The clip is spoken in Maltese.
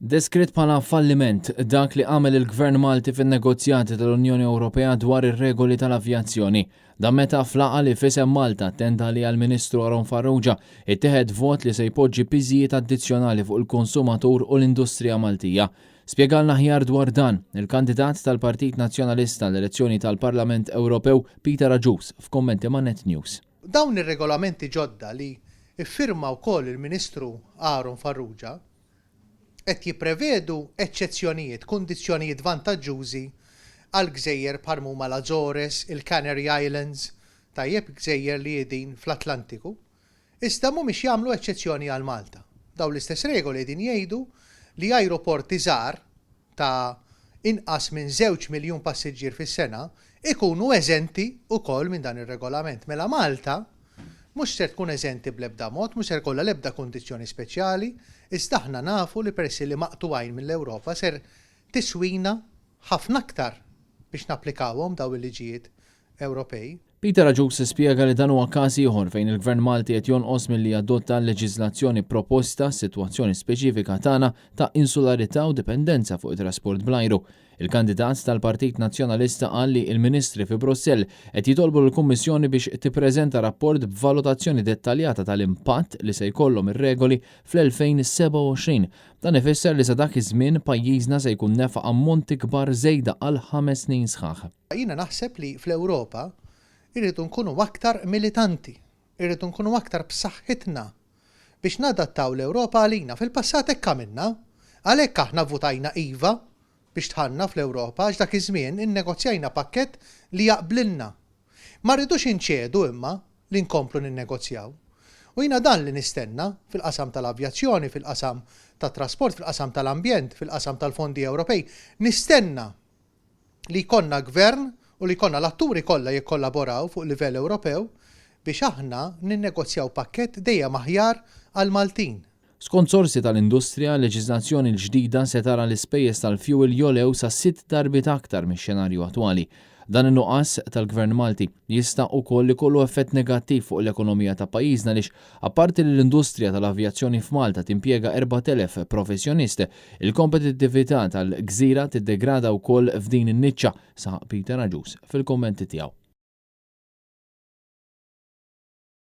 Deskritt bħala falliment dak li għamel il-Gvern Malti fin-negozjati tal-Unjoni Ewropea dwar ir-regoli tal-avjazzjoni. Dan meta f'laqgħa li f'isem Malta attenda għaliha l-Ministru Aaron Farrugia, ittieħed vot li se jpoġġi piżijiet addizzjonali fuq il-konsumatur u l-industrija Maltija. Spjegalna aħjar dwar dan, il-kandidat tal-Partit Nazzjonalista għall-elezzjoni tal-Parlament Ewropew Peter Agius f'kummenti ma' Net News. Dawn ir-regolamenti ġodda li ffirma wkoll il-Ministru Aaron Farrugia qed jipprevedu eċċezzjonijiet, kundizzjonijiet vantaġġużi għal gżejjer bħal m'huma l-Azores, il-Canary Islands, tajjeb, gżejjer li qiegħdin fl-Atlantiku, iżda mhumiex jagħmlu eċċezzjoni għal Malta. Dawn l-istess regoli qegħdin jgħidu li ajruporti żgħar ta' inqas minn żewġ miljun passiġġier fis-sena ikunu eżenti wkoll minn dan ir-regolament. Mela Malta mhux ser tkun eżenti bl-ebda mod, mhux ser ikollha l-ebda kundizzjoni speċjali, iżda aħna nafu li peress li maqtugħin mill-Ewropa ser tiswina ħafna aktar biex napplikawhom dawn il-liġijiet Ewropej. Peter Agius spjega li dan huwa każ ieħor fejn il-Gvern Malti qed jonqos milli jadotta l-leġiżlazzjoni proposta għas-sitwazzjoni speċifika tagħna ta' insularità u dipendenza fuq it-trasport bl-ajru. Il-kandidat tal-Partit Nazzjonalista qal li l-Ministri fi Brussell qed jitolbu lill-Kummissjoni biex tippreżenta rapport b'valutazzjoni dettaljata tal-impatt li se jkollhom ir-regoli fl-2027. Dan ifisser li sa dak iż-żmien pajjiżna se jkun nefaq ammonti kbar żejda għal ħames snin sħaħ. Jiena naħseb li fl-Ewropa irridu nkunu aktar militanti, irridu nkunu aktar b'saħħitna biex nadattaw l-Ewropa għalina. Fil-passat hekk għamilna, għalhekk aħna vvutajna iva biex dħalna fl-Ewropa għax dak iż-żmien innegozjajna pakkett li jaqblilna. Ma rridux inċedu imma li nkomplu ninnegozjaw. U jiena dan li nistenna fil-qasam tal-avjazzjoni, fil-qasam tat-trasport, fil-qasam tal-ambjent, fil-qasam tal-fondi Ewropej. Nistenna li jkollna gvern u li jkollna l-atturi kollha jikkollaboraw fuq livell Ewropew biex aħna ninnegozjaw pakkett dejjem aħjar għall-Maltin. Skont sorsi tal-industrija, l-leġiżlazzjoni l-ġdida se tara l-ispejjeż tal-fjuwil jogħlew sa sitt darbiet aktar mix-xenarju attwali. Dan in-nuqqas tal-Gvern Malti jista' ukoll ikollu effett negattiv fuq l-ekonomija ta' pajjiżna għaliex apparti li l-industrija tal-avjazzjoni f'Malta timpjega 4,000 professjonist, il-kompetittività tal-gżira tiddegrada wkoll f'din in-niċċa, saħaq Peter Agius fil-kummenti tiegħu.